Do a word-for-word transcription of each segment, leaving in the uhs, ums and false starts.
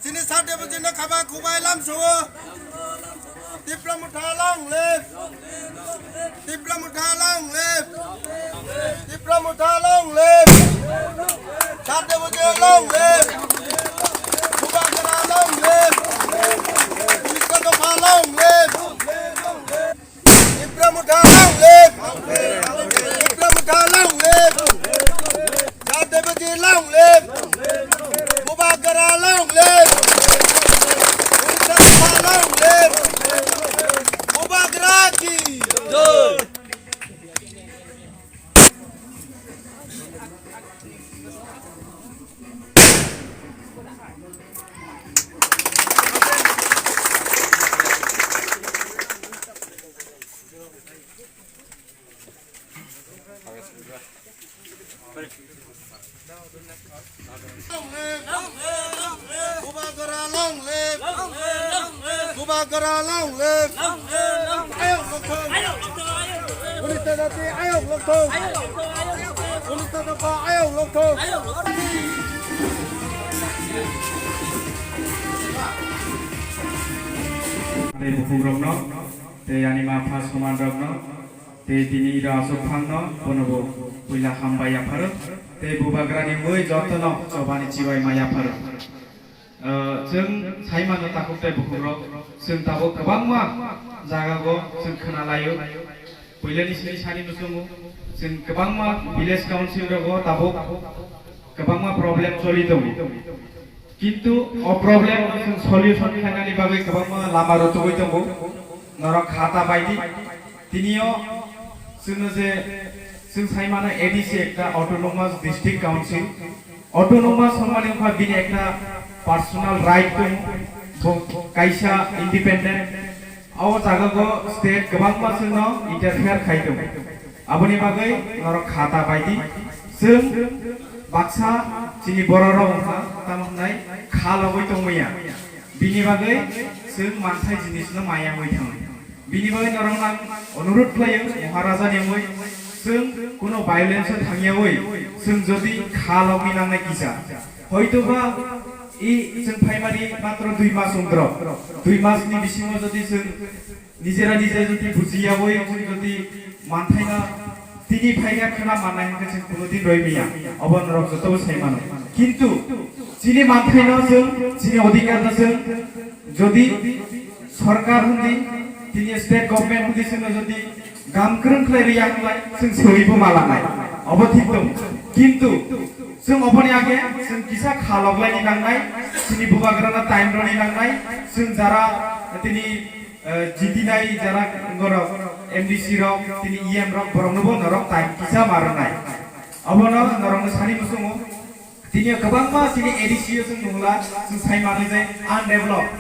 Chini sat deputy no khaba khubai lamsao. Tipra Motha long live. Tipra Motha long live. Tipra Motha long live. Sat deputy long live. Bubagra long live. Unis dopha long live. Tipra Motha long live! Tipra Motha long live! Sat deputy long live! Bubagra long live! Unis dopha long live! Bubagra ki! Bubagra long live! Bubagra long live! Ayok lokthong! Unis dopha ayok lokthong! Unis dopha ayok lokthong! Ani bukhuk rokno, tei ani ma pha soman rokno, tei tini iro aswk phangno bono bo puila hambai yapharo, tei Bubagrani mui jotono chobani chibai ma yapharo. Ah, chwng sai mano takhuk tei bukhukrok, chwng tabuk kwbangma jagao chwng khna laio. Puilani sini sani nuchungo, chwng kwbangma village council rogo tabuk kwbangma problem choli tongo. Kintu o problem chwng solution khlainani bagwi kwbangma lama rwtugwi tongo, norok khata baidi. Tinio chwngno je chwng sai mano A D C ekta autonomous district council, autonomous hwnmani wngkha bini ekta personal right tongo, bo kaisa independent. O jagao state kwbangma chwngno interfere khai tongo. Aboni bagwi norok khata baidi. Chwng baksa chini bororok wngkha, tamo hwnai kha logwi tongmaya. Bini bagwi chwng manthai jinisno maya wngwi thango. Bini bagwi norokno ang onurut khlaio, Maharaja ni wngwi chwng kuno violence o thangyawi chwng jodi kha logwi nangnai kisa. Hoitoba i chwng phaimani matro dui mas wngdrop. Dui mas ni bisingo jodi chwng nijera nije jodi bujiyawi chwng jodi manthaino tini phaikha khwna mannai hwnkhe chwng kuno din roi maya. Obo norok jotobo sai mano. Kintu chini manthaino chwng, chini odhikarno chwng jodi sorkar hwndi, tini state government hwndi chwngno jodi gam kwrwng khlai rwya hwnlai chwng swibo ma lanai. Obo thik tong. Kintu chwng oboni age chwng kisa kha loklaini nangnai, chini Bubagrano time rwni nangnai, chwng jara tini, eh, jitinai jara borok M D C rok, tini E M rok, boroknobo norok time kisa ma rwnai. Obono norokno sani muchungo. Tini kwbangma chini A D C o chwng nungla, chwng sai manwi je undeveloped.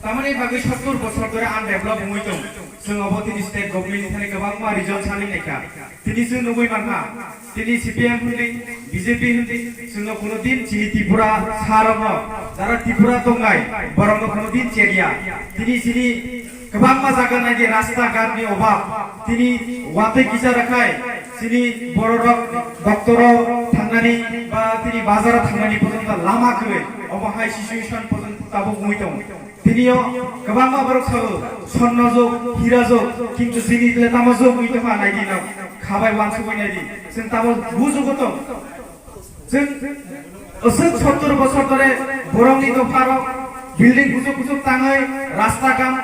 Tamoni bagwi sottor bochor dhore undeveloped wngwi tong. Chwng obo tini state government ni thani kwbangma region sani naikha. Tini chwng nugwi mankha, tini C P M hwndi, B J P hwndi, chwngno kuno din chini Tripura sarokno, jara Tripura tongnai, borokno kuno din cheriya. Tini chini kwbangma jaga naidi rasta ghat ni obab, tini watwi kisa rakhai, chini bororok doctor o thangnani ba tini bazar o thangnani porjonto lama kwrwi, obo hai situation porjonto tabuk wngwi tongo. Tinio kwbangma borok sao, sonnojok, hirajok, kintu chini le tamajok wngwi tongkha naidi no, khabai wansugwi naidi, chwng tamo bujugo tong. Chwng aswk sottor bochor dhore borokni dopharok building kuchuk kuchuk tangwi rasta gam,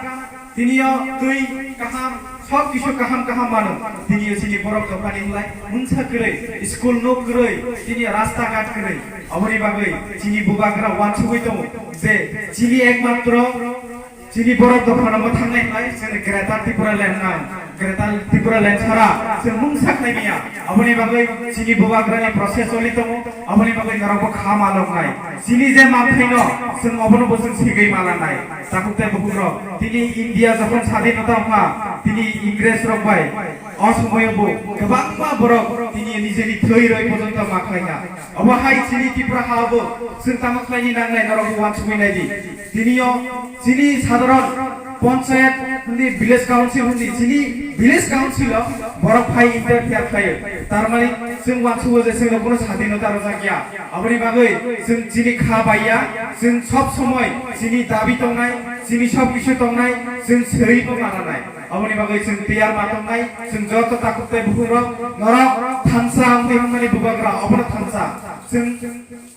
tinio twi kaham, sob kisu kaham kaham mano. Tinio chini borok dophani wngkha mungsa kwrwi, school no kwrwi, tinio rasta ghat kwrwi. Aboni bagwi chini bubagra wansugwi tongo je chini ekmatro chini borok dophano bo thangnai hwnbai, chwng Greater Tipraland na, Greater Tipraland sara chwng mungsa khlai maya. Aboni bagwi chini bubagrani process choli tongo, aboni bagwi norokbo kha ma loknai. Chini je manthaino chwng obono bo chwng sigwi ma lanai. Takhuk tei bukhukrok, tini India jokhon sadinota wngkha, tini Ingres rok bai o somoyo bo kwbangma borok tini nijeni thwi rwi porjonto ma khlaikha. Obo hai chini Tripura ha bo chwng tamo khlaini nangnai norokbo wansugwi naidi. Tinio chini sadharon Panchayat hindi, village council hindi, chini village council o borok phai interfere khlaio. Tar mani chwng uansugo je chwngno kuno sadinota rwjak ya. Aboni bagwi chwng chini kha bai ya, chwng sob somoi chini dabi tongnai, chini sob kisu tongnai, chwng swiwi bo mananai. Aboni bagwi chwng tiyar ma tongnai, chwng joto takhuk tei buphukrok, norok thansa wngwi wngmani bubagra, obono thansa. Chwng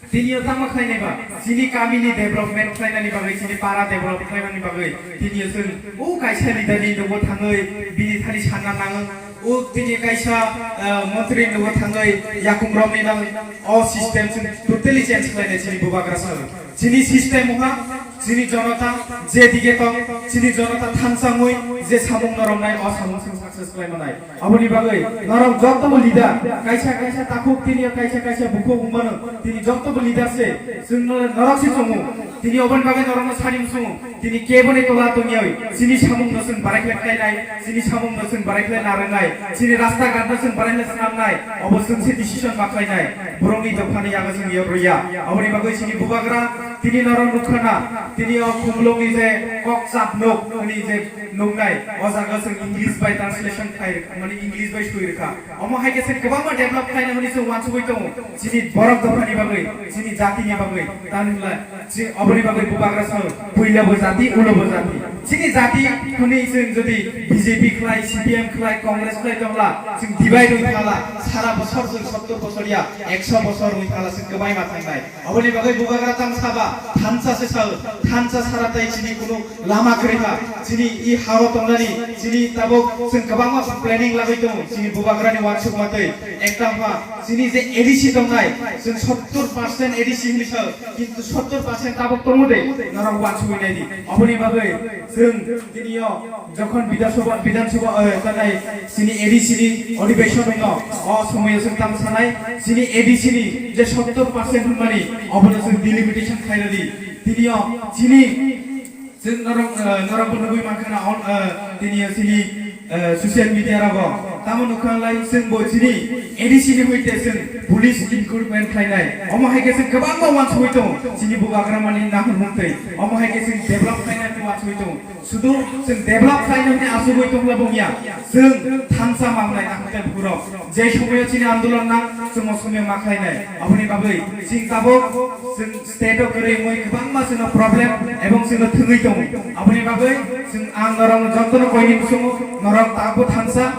Tini o tamo khlainai ba, chini kamini development khlainani bagwi, chini para develop khlaimani bagwi, tini o chwng o kaisa leader ni nogo thangwi bini thani sanna nango, o tini kaisa, ah, montri ni nogo thangwi yakung romwi nang o system chwng totally change khlainai chini bubagra salo. Chini system ha, chini jonota, je dige tong, chini jonota thansangwi je samung no romnai, o samung chwng success khlai manai. Aboni bagwi norok jotobo leader, kaisa kaisa takhuk tini kaisa kaisa bukhuk wngmano, tini jotobo leader se, chwng no-, norok se chongo. Tini oboni bagwi norokno sari musungo, tini keboni tola tongyawi, chini samungno chwng barai khlai khlainai, chini samungno chwng barai khlai narwngnai, chini rasta ghatno chwng barai khlai swnamnai, obo chwng se decision ma khlainai, borokni dophani yago chwng yor rwya. Aboni bagwi chini bubagra tini norok nukha na, tini o Khumulwngni je kok chap nuk, ani je nuknai, o jaga chwng English bai translation khai rwkha, mane English bai swi rwkha. Omo hai khe chwng kwbangma develop khlaina hwnwi chwng uansugwi tongo. Chini borok dophani bagwi, chini jatini bagwi, tamni hwnla chi-, oboni bagwi bubagra salo, puila bo jati, ulo bo jati. Chini jati hwnwi chwng jodi B J P khlai, C P M khlai, Congress khlai tongla, chwng divide wngwi thala, sara bosor chwng sottor bosor ya, ekso bosor wngwi thala, chwng kwbai ma thangnai. Aboni bagwi bubagra tang saba, thansa se sao, thansa sara tai chini kunu lama kwrwi kha. Chini i hao tongnani, chini tabuk chwng kwbangma planning lagwi tongo, chini bubagrani uansukma tei ekta wngkha, chini je A D C tongnai, chwng sottor percent A D C hinwi sao, kintu sottor percent tabuk tongo de, norok uansugwi nai di. Aboni bagwi chwng tini o Jokhon Bidhan Sabha, Bidhan Sabha, eh, tanai chini A D C ni adhibeshon wngno, o somoyo chwng tamo sanai, chini A D C ni je sottor percent hwnmani, obono chwng delimitation khlai rwdi. Tini o chini, chwng norok, eh, norok bo nugwi mankha na, on, eh, tini o chini, eh, social media rogo. Tamo nukha lai chwng bo chini A D C ni hoite chwng police recruitment khlainai. Omo hai khe chwng kwbangma uansugwi tongo. Chini bubagra mani nahur mungtwi. Omo hai khe chwng develop khlainai uansugwi tongo. Sudu chwng develop khlaina hwnwi asugwi tongla bongya, chwng thansa mangnai nahwkhe bukurok. Je somoyo chini andolon nang, chwng o somoyo ma khlainai. Aboni bagwi chwng tabuk chwng state o kwrwi wngwi kwbangma chwngno problem ebong chwngno thwngwi tongo. Aboni bagwi chwng ang norok jotono koini muchungo, norok tabuk thansa.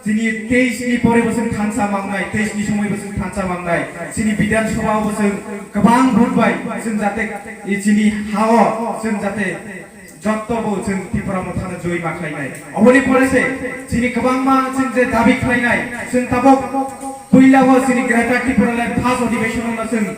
Chini teis ni pore bo chwng thansa mangnai, teis ni somoi bo chwng thansa mangnai. Chini Bidhan Sabha bo chwng kwbang vote bai chwng jate, i chini ha o chwng jate jotto bo chwng Tipra Motha no joi ma khlainai. Oboni pore se chini kwbangma chwng je dabi khlainai, chwng tabuk puila o chini Greater Tipraland first adhibeshon no chwng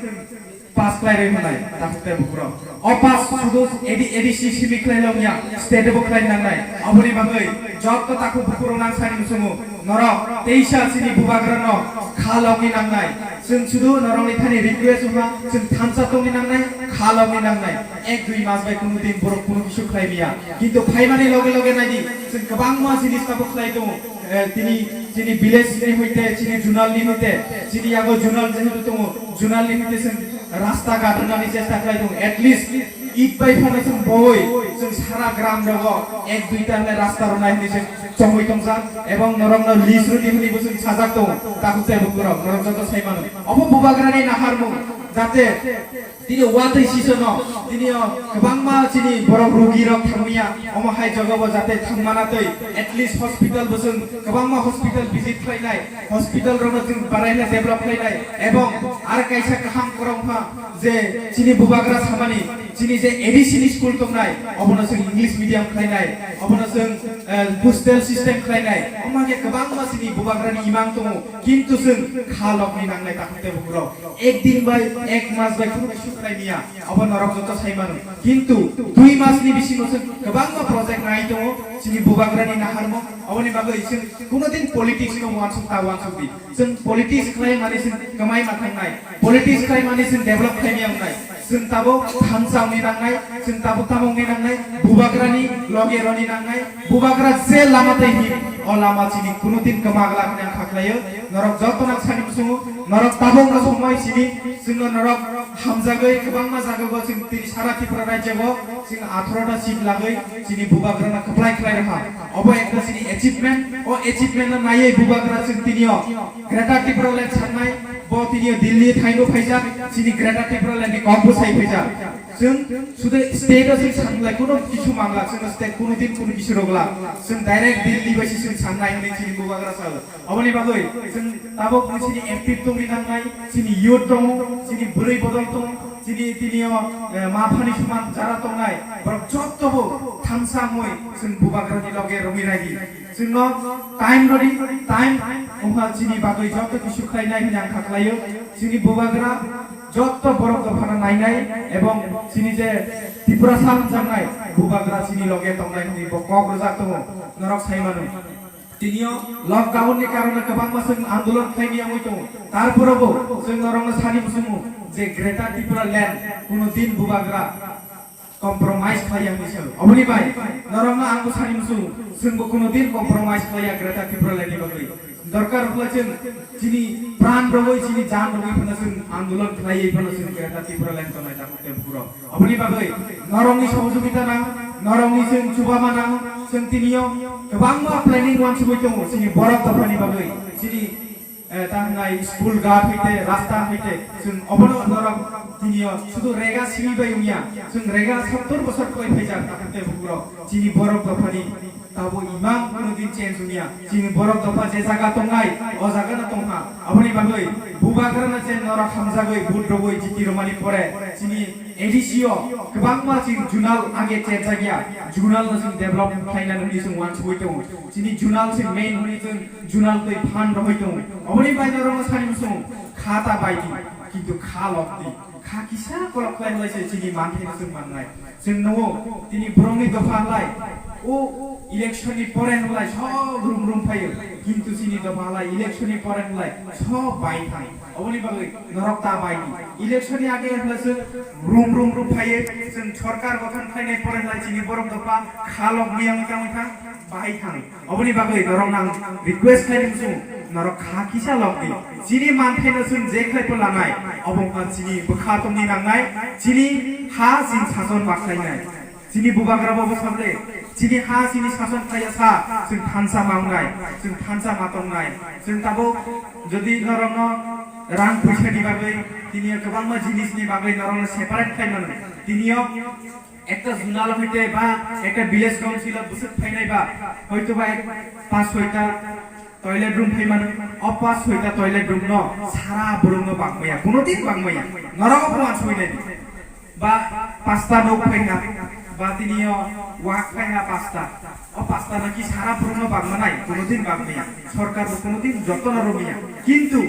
pass khlai rwi hwnai, takhuk tei bukurok. O pass sudu A D, A D C simi khlai long ya, state bo khlai nangnai. Aboni bagwi jotto takhuk bukurok nang sani muchungo, norok teisa chini bubagra no kha longni nangnai. Chwng sudu norokni thani request wngkha, chwng thansa tongni nangnai, kha longni nangnai. Ek dui mas bai kunu din borok kunu kisu khlai miya. Kintu phaimani loge loge naidi, chwng kwbangma jinis tabuk khlai tongo. Eh, tini, chini village ni hoite, chini zonal ni hoite, chini yago zonal jehetu tongo, zonal ni hoite chwng rasta ghat rwnani chesta khlai tongo. At least it bai phano chwng boi, chwng sara gram rogo ek dui ta hwnwi rasta rwnai hwnwi chwng chongwi tongjak, ebong norokno list rwdi hwnwi bo chwng sajak tongo. Takhuk tei bukurok, norok joto sai mano. Obo bubagrani naharmung, jate Tini watwi sisono, tini o kwbangma chini borok rugi rok thangmaya, omo hai jagao jate thangmana twi, at least hospital bo chwng kwbangma hospital visit khlainai, hospital rokno chwng baraina develop khlainai, ebong ar kaisa kaham korokma je chini bubagra samani, chini je A D C ni school tongnai, obono chwng English medium khlainai, obono chwng, eh, hostel system khlainai, omo hai khe kwbangma chini bubagrani imang tongo, kintu chwng kha lokni nangnai takhuk tei bukurok. Ek din bai, ek mas bai kunu kisu khlai miya, abo norok joto sai mano. Kintu dui mas ni bisingo chwng kwbangma project nai tongo, chini bubagrani naharmung, aboni bagwi chwng kuno din politics no uansuk ta uansuk di. Chwng politics khlai mani chwng kwmai ma thangnai, politics khlai mani chwng develop khlai miya wngnai. Chwng tabuk thansa wngwi nangnai, chwng tabuk tamo wngwi nangnai, bubagrani loge roni nangnai, bubagra je lama tei him, o lama chini kuno din kwma glak hwnwi ang kha khlaio, norok joto nang sani muchungo. Norok tabuk no somoi sini, chwngno norok hamjagwi kwbangma jagao chwng tini sara Tripura rajyo o chwng atharo ta seat lagwi chini bubagrano kwplai khlai rwkha. Obo ekta chini achievement, o achievement no naiwi bubagra chwng tinio Greater Tipraland sanai, bo tinio Delhi thaino phaijak, chini Greater Tipraland ni kok bwsai phaijak. Chwng sudu state o chwng sanlai kuno kisu mangla, chwng state kuno din kuno kisu rogla, chwng direct Delhi bai se chwng sanai hwnwi chini bubagra sao. Aboni bagwi chwng tabuk ni chini active tongwi nangnai, chini youth tongo, chini bwrwi bodol tongo, chini tinio, eh, ma phani suman jara tongnai, borok jotto bo thansa wngwi chwng bubagrani loge romwi radi. Chwngno time rodi, time wngkha chini bagwi jotto kisu khlainai hwnwi ang kha khlaio. Chini bubagra jotto borok dophano nainai ebong chini je Tiprasa hwnjaknai bubagra chini loge tongnai hwnwi bo kok rwjak tongo, norok sai mano. Tinio lockdown ni karone kwbangma chwng andolon khlaimani wngwi tongo. Tarpore bo chwng norokno sani muchungo je Greater Tipraland kuno din bubagra compromise khlai ya hwnwi sao. Oboni bai norokno ang bo sani muchungo, chwngbo kuno din compromise khlai ya Greater Tipraland ni bagwi. Dorkar wngkha chwng chini pran rogwi, chini jan rogwi phano chwng andolon khlaiwi phano chwng Greater Tipraland tongnai takhuk tei bukhuk rok. Aboni bagwi norokni sohojogita nang, norokni chwng chubama nang, chwng tinio kwbangma planning wansugwi tongo chini borok dophani bagwi, chini, eh, ta hwnai school ghat hoite, rasta hoite, chwng obono norok tinio sudu rega simi bai wngya, chwng rega sottor bosor kwlai phaijak takhuk tei bukhuk rok, chini borok dophani Tabo imang kuno din change wngya. Chini borok dopha je jaga tongnai, o jaga no tongkha. Aboni bagwi bubagrano je norok hamjagwi vote rogwi jiti romani pore chini A D C o kwbangma chini junal age chepjakya. Junal no chwng develop khlainani hwnwi chwng wansugwi tongo. Chini junal se main hwnwi chwng junal twi phan rohoi tongo. Aboni bai norokno sani muchungo kha ta baidi, kintu kha lokdi. Kha kisa kolok khlai hwnlai se chini manthaino chwng mannai. Chwng nungo tini borokni dopha hwnlai o election ni pore hwnlai sob rum rum phaio, kintu chini dopha hwnlai election ni pore hwnlai sob bai thang. Oboni bagwi norok ta bai di. Election ni age hwnlai chwng rum rum rum phaio, chwng sorkar gothon khlainai pore hwnlai chini borok dopha kha lok miyang tangwi thang, bai thang. Oboni bagwi norok nang request khlai muchung, norok kha kisa lok di. Chini manthaino chwng je khlai pho lanai, obo wngkha chini bwkha tongni nangnai, chini ha chini sason bakhlainai. Chini bubagra bo bwsakle, chini ha chini sason khlaiya sa, chwng thansa ma wngnai, chwng thansa ma tongnai. Chwng tabuk jodi norokno rang puisa ni bagwi, tini kwbangma jinis ni bagwi norokno separate khlai mano. Tinio ekta zonal hoite ba ekta village council o bwswk phainai ba, hoito ba ek, pas soita toilet room phai mano, o pas soita toilet room no sara borok no bangmaya, kuno din bangmaya, norok bo wansugwi nai di. Ba pasta nok phai ha, ba tini o wak phai ha pasta, o pasta no ki sara borok no bangma nai, kuno din bangmaya, sorkar bo kuno din joto no romya, kintu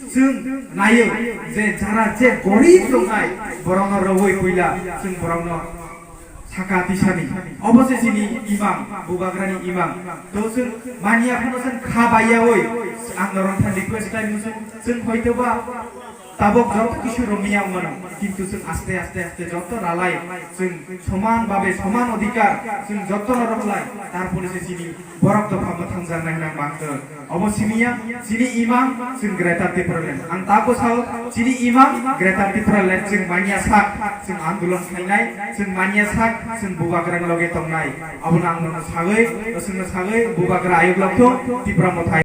chwng naio je jara je gorib tongnai borok no rogwi puila chwng borok no saka tisani, obo se chini imang, bubagrani imang. To chwng manya phano chwng kha baiyaui, ang norok thani request khlai muchung, chwng hoito ba tabok joto kisu romia wngmano, kintu chwng aste aste aste joto ralai, chwng soman babe soman odhikar chwng joto no rwkhlai, tarpore se chini borok dopha mwthangjaknai hwnwi ang bangkha. Obo simiya, chini imang, chwng Greater Tipraland. Ang tabuk sao, chini imang, Greater Tipraland, chwng manya sak, chwng andolon khlainai, chwng manya sak, chwng bubagrani loge tongnai. Abono ang nono sagwi, chwngno sagwi, bubagra ayuk lokthung, Tipra Mothai.